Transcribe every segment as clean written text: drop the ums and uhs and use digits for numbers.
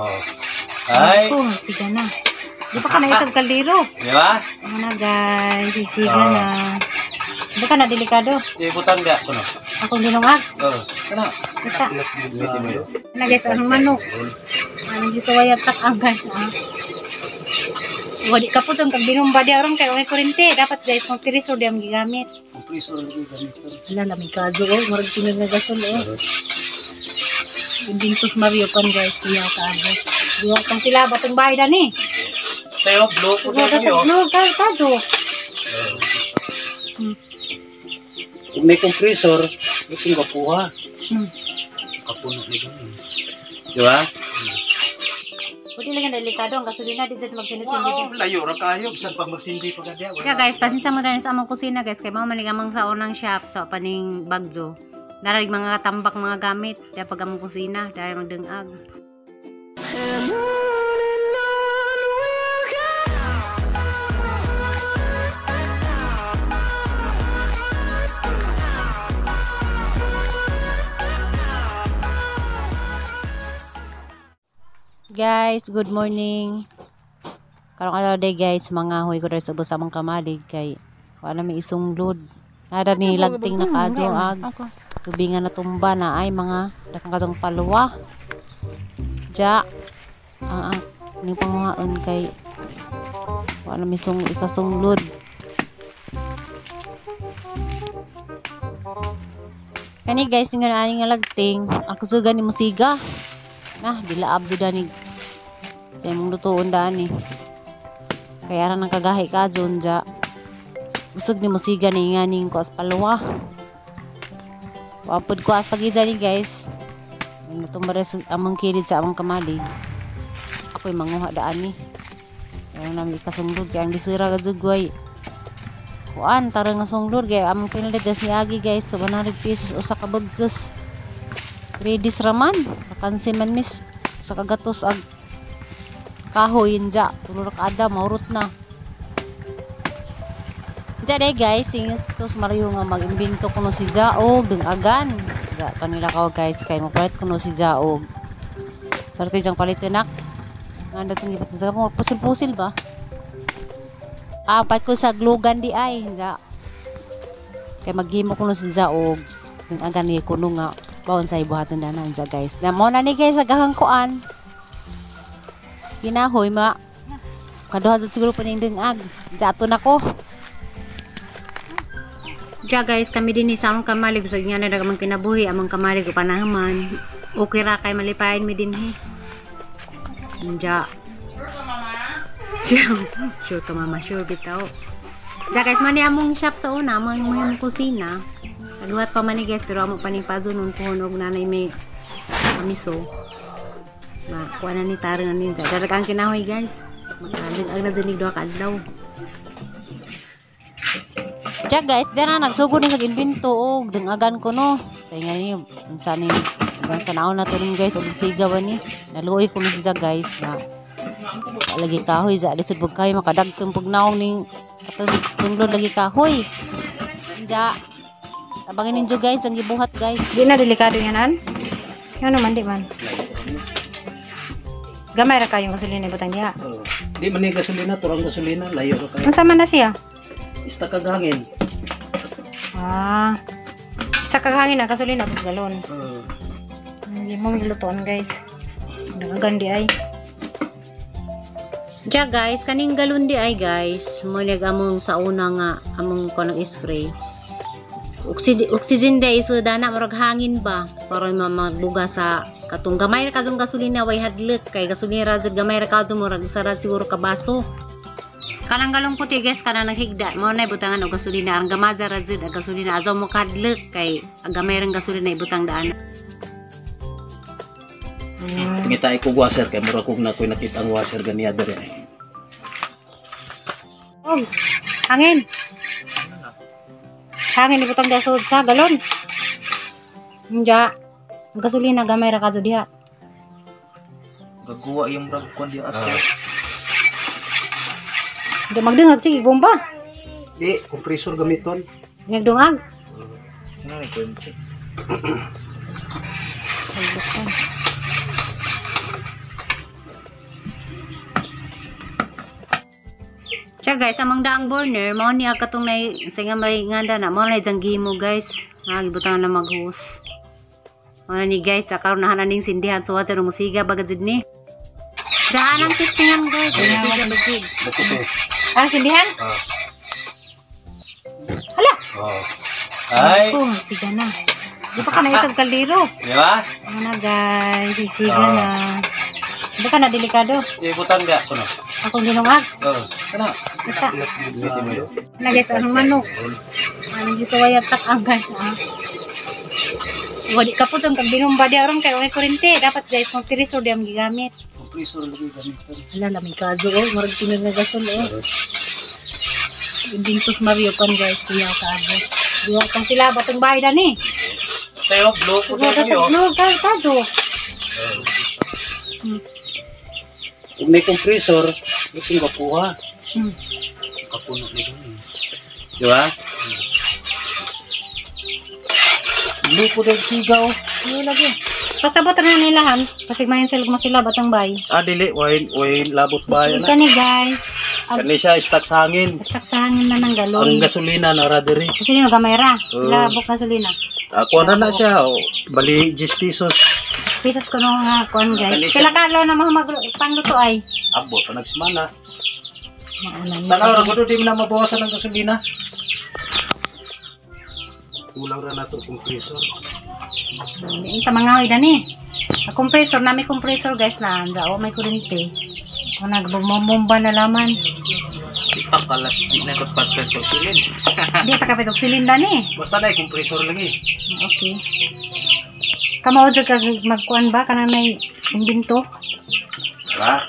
Oh. Ay, Ako, siga na. Di pa ka na itong kaldero. di ba? Ano na guys, siga Ah. na. Di ka na delikado. Di butang da kuno. Akong dinungag. Oh. Kana. Basta. Gamitin mo yun. Ano guys, ang manok. Anong gisuway at ang guys ah. Wadi ka po itong kagbinumba di aron kay may kurente. Dapat guys, magpirisor di ang gigamit. Compressor lagi gamiton. Hala, lamig kazo oh. Marag tinag na gasol oh. Inventus Mario pan guys, kuya kaabo. Diwa kang sila batong bahay dani. Tayo blue po Diwa ka tayo. sa blue ka kazo. Kung may compressor, itong kapuha. Kapuno na ganun. Di ba? Buti lang ang delikado ang gasolina di dyan magsinisindi. Wow, layo ra kayo bisan pag magsindi pa ka diya. Ja guys, pasensya mo na sa among kusina guys kay mao man among sa unang shop sa paning bagjo. Naraig mga tambak mga gamit diya pag among kusina dahil magdengag. And on we'll go. Guys, good morning. Karong adlaw day guys, mangahoy ko diri sa ubos among kamalig kay wala may isunglod. Nada ni lagting na kadyo ag tubingan na tumba na ay mga dakang kadtong palwa. Ja ang ning panguhaon kay wala may sung ikasunglod. Kani guys, nga ani nga lagting, ang kusugan ni musiga. Nah, dilaab jud ani. Sa imong lutuon daan ni. Kaya ra nang kagahi ka dyan ja. Busog ni musiga ni nga ning kuas palwa. Wapod ko as tagi ni guys. Natumba sa among kilid sa among kamalig. Ako'y manguha daan ni. Yung namin ikasunglod kaya ang lisira ka jugway. Kuan tara nga sunglod kaya among pinalit guys ni Agi guys sa 100 pesos usa ka bagkos. Credits raman, nakansi man miss sa kagatos ag kahoy ja, tulo ra ka adlaw maurot na. Ja day guys, singis tos Mario nga mag-imbento kuno si Jaog dengagan. Ja kanila ka guys kay mopalit kuno si Jaog. Swerte jang palitin nak. Nga datong gipat sa mo pusil-pusil ba? Apat ko sa glugan di ay ja. Kay maghimo kuno si Jaog dengagan ni kuno nga baon sa ibuhaton danan ja guys. Na mo na ni guys agahang kuan. Kinahoy ma. Kaduha jud siguro pa ning dengag. Ja ato na ko. Ja guys, kami din sa among kamalig sa nga na among kinabuhi, among kamalig o panahaman. Okay ra kay malipayin mi dinhi. Ja. Sure, sure ka mama, sure bitaw. Ja guys, mani among shop sa una, among among kusina. Nagluwat pa man ni guys, pero amo pa ning pazo nun puhon og nanay may kamiso. Ma, kuha na ni taro na ni. Darag ang kinahoy guys. Makaling ang na dyan duha ka adlaw. Ja guys, dira nagsugod na sa imbento og dengagan ko no. Sa nga ni unsa ni unsa tanaw na to rin guys og siga ba ni. Naluoy ko ni siya guys na lagi kahoy ja lisod pug kahoy makadagtong pug naong ning katong sunglod lagi kahoy. Ja tabangin ninyo guys ang gibuhat guys. Di na delikado yan, an? Ano man, di man. Gamay ra kayong gasolina ibutang diha. Oh. Di man ni gasolina, turang gasolina, layo ra kayo. Unsa man na siya? Ista kag hangin. Ah. Isa kag hangin ang gasolina tapos galon. Oh. Hindi mo maglutuan, guys. Nagagandi ay. Ja guys, kaning galon di ay guys, mo nag among sa una nga among kanang spray. Oxygen di iso dana murag hangin ba para magbuga sa katong gamay ra kadtong gasolina way hadlok kay gasolina ra jud gamay ra kadto murag isa ra siguro ka baso. Kanang galong puti guys kanang naghigda mo na ibutangan og gasolina ang gamaza ra jud ang gasolina azo mo kadlok kay ang gamay rang gasolina ibutang daan. Pangita ko washer kay mura kog na koy nakita ang washer ganiya diri ay. Oh, hangin. Hangin ibutang diha sa galon. Nja. Ang gasolina gamay ra kadto diha. Gagawa yung rag kon di aso. Di magdungag sige bomba. Di compressor gamiton. Nagdungag. Ano ni kwento? Siya guys, amang daang burner, mao ni katong nay sa nga may nganda na, mao na jang gimo guys. Ha, gibutangan na maghus. Mao na ni guys, sa karon na ning sindihan so wa jud musiga bagad jud ni. Daan ang testingan guys, musiga bagid. Ah, sindihan? Hala. Oh. Ay, Oh, siga na. Di pa ka na itong kaldero. di ba? Ano na guys, siga na. Di ka na delikado. Ibutang ga kuno. Akong ginungag. Oh, kana. Isa. Gamitin mo yun. Ano guys, anong manok? Anong gisuway at takang guys ah. Wadi ka po itong kagbinumba di aron kay okay kurente. Dapat guys, magpirisor di ang gigamit. Compressor lagi gamiton. Hala, lamig kazo oh. Marag tinag na gasol oh. Ibintos Mario kan guys, kuya kazo. Duwa kang sila batong bahay na ni. Tayo blue po Duwa ka tayo. blue ka kazo. Kung may compressor, itong kapuha. Hmm. Kapuno ni ganun. Di ba? Blue po din sigaw. Blue lagi. Pasabot na nila han. Kasi mayin sila masila batang bahay. Ah, dili. Way, way labot ba yan? Kani guys. Kani siya, stuck sa hangin. Basta sa hangin man ng galon. Ang gasolina na radiri. Kasi yung gamay ra. Oo. Labok gasolina. Ako na na siya. Oh. Bali, 10 pesos. Pesos ko nung kuan guys. Kani siya. Pila ka adlaw na mga pangluto ay. Abo, pa nagsimana. Mauna ni. Tanaw, ra di mo na mabawasan ang gasolina. Kulang ra na to compressor. Ang tamangaw dani. Ang compressor nami compressor guys na anda o may kurente. O nagbumomba na laman. Pakalas di na dapat pagsilin. Di ta kapit og silinda ni. Basta na, compressor lagi. Okay. Kamao jud ka magkuan ba kanang may imbento? Diba?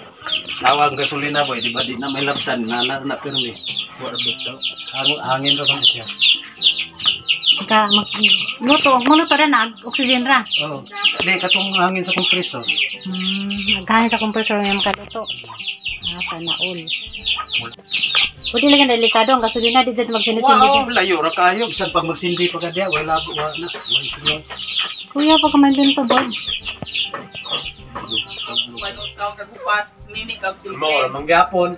Nawang gasolina boy, di ba di na may labtan, na na na pirmi. Wa daw. Hangin hangin ra man siya. Ka mag luto, muluto ra na oxygen ra. Oo. Di katong hangin sa compressor. Naghahin sa compressor nga makaluto. Ah, sana all. Pwede lang yung delikado ang gasolina di dyan magsinisindi. Wow, layo ra kayo bisan pag magsindi pa ka diya, wala wa na. Wala sila. Kuya, pag kumain pa ba? Mo ra mangyapon.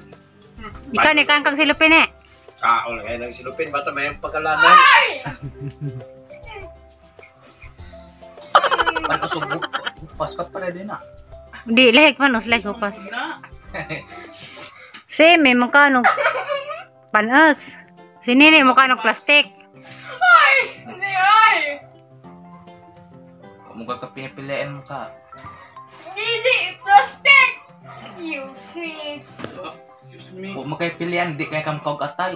Ikaw ni kang kang silupin eh. Kaol kay nang silupin basta may pagkalanay. Paano hupas ka pala din ah. Di, lahik man, us lahik hupas. Si, may mukha nung panas. Si Nini, mukha nung plastic. Hindi ay! Mukha ka pinipilian mo ka. Hindi, plastic! Excuse me. Huwag mo kayo pilian, di kaya kang atay.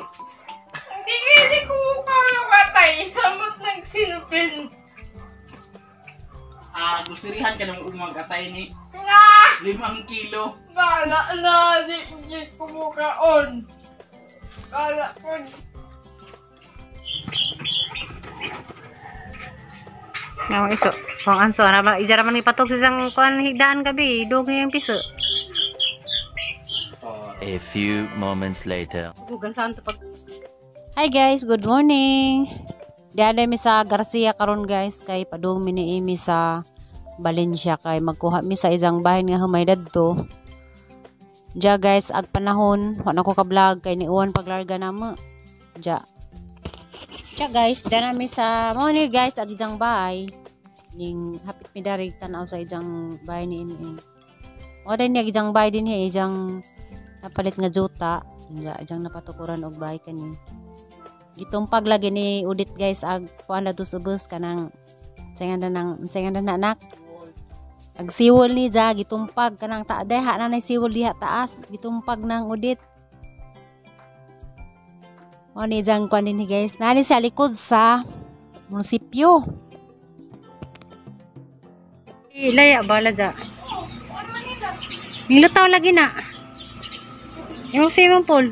Hindi hindi ko kaya katay. Samot nagsilupin. Ah, gusirihan ka ng umang atay ni Nga! 5 kilo. Bala na! Di, di kumukaon. Bala ko. Nga iso. Kung anso, ana ba, ijara man ipatok sa isang kuan higdaan gabi, dog niya yung piso. A few moments later. Gugan saan to pag Hi guys, good morning. Diyan mi sa Garcia karon guys kay padung mi niimi sa Valencia kay magkuha mi sa isang bahin nga humay dadto. Diya guys, ag panahon, wa na ko ka vlog kay niuwan paglarga namo. Diya. Diya guys, diyan mi sa mao ni guys ag isang bahay ning hapit mi dari tan-aw sa isang bahay ni ini. Mo din niya isang bahay din hi isang napalit nga juta. Diya isang napatukuran og bahay kani. Gitumpag lagi ni Udit guys ag kuan na to sa bus kanang singan na nang singan na anak ag siwol ni ja gitumpag kanang ta deha na nay siwol diha taas gitumpag nang Udit mo ni jang kuan din guys nani sa likod sa munisipyo. Laya bala ja. Nilutaw lagi na. Yung swimming pool.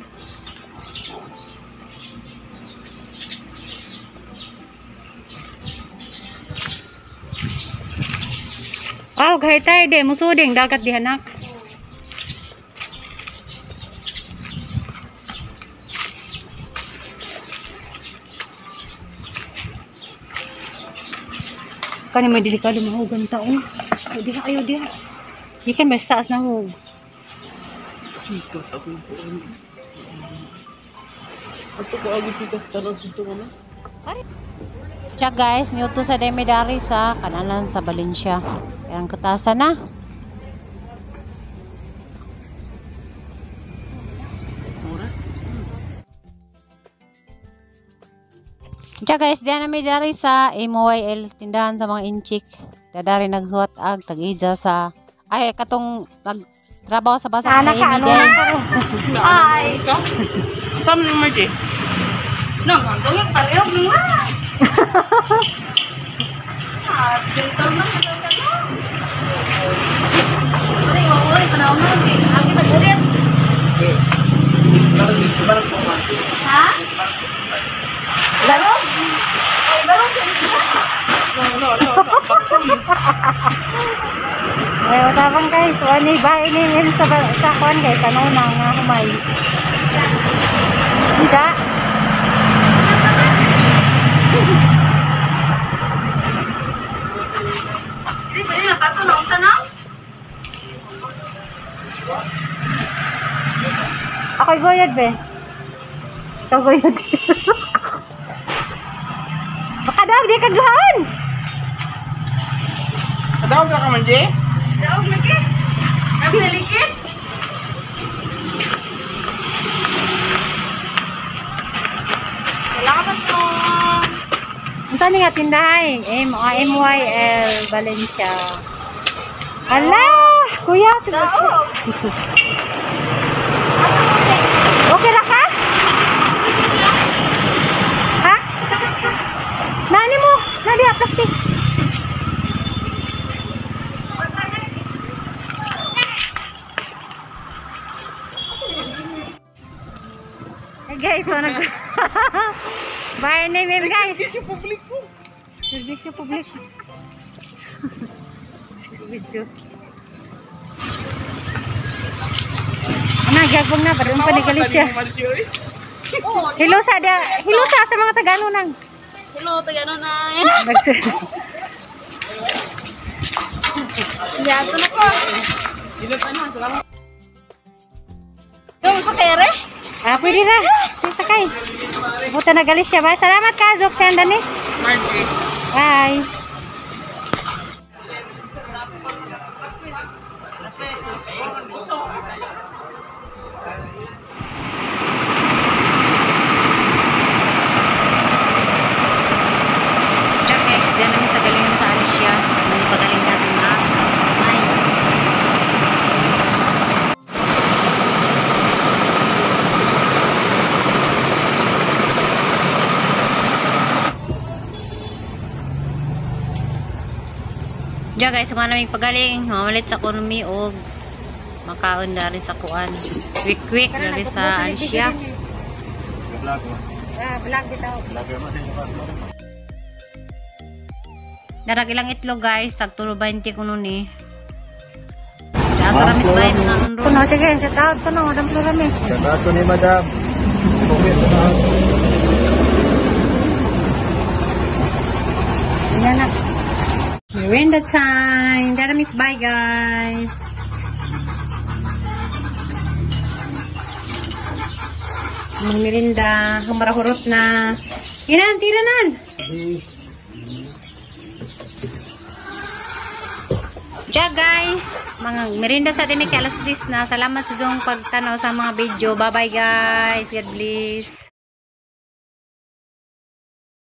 Aw, gahit tayo de, musuding dagat di anak. Kani may delikado mahugan taon. Ay, diha ayo diha. Di kan basta taas na hug. Sikas ako yung puan. Ato ko agi pikas tanan dito ano? Tiya guys, niuto sa Demedari sa kanalan sa Valencia. Kaya ang katasan na. Tiya guys, diyan na may dari sa MYL, tindahan sa mga inchik. Dadari naghuwat ag tag-ija sa ay katong nagtrabaho sa basak na imi day. Ay. Saan mo Margie? No, ang dungit pareho mo. Ah, gentle man sa tayo. Ay, wawori pa na ako Ang nag-ulit. Ha? Laro? Ay, laro No, no, no. Ay, utabang guys, wani ba ini sa kuan guys, ano na nga humay. Hindi. Hindi pa rin napatulong sa no? Ako'y goyad be. Ikaw goyad. Baka daw, di ka gahan. Kadawag ka man, Jay? Daog lagi. Nagsalikit. Salamat po. Ang saan nga tindahan? MYL Valencia. Hala! Kuya, Daog. Okay ra ka? Ha? Nani mo? Nani ah, plastic. Hey guys, so nag Bye name guys. Servisyo publiko. Servisyo publiko. Video. Ana, gagawin na, parang pa ni Galicia. Hello sa da, hello sa mga Tagano nang. Hello, taga na. Yato na ko. Yo, sa kere? Ah, pwede na. Sakay. Buta na Galicia ba? Salamat ka, Zok Senda ni. Bye. Tiya guys, diyan namin sa galingan sa Alicia. May pagaling natin na. Ay. Diya guys, mga naming pagaling, mamalit sa kurmi og makaon na rin sa kuan. Quick quick na rin sa Alicia. Vlog mo. Ah, vlog bitaw. Vlogger mo sa inyo. Darag ilang itlog guys, tag 20 kuno ni. Sa ramis bayan nga ron. Kuno sige, shout out kuno, Madam Florame. Shout ni Madam. Yan na. Merienda time. Dara bye guys. Mga merinda, humarahurot na. Inan, tiranan. Diya guys, mga merinda sa atin may alas 3 na. Salamat sa iyong pagtanaw sa mga video. Bye bye guys. God bless.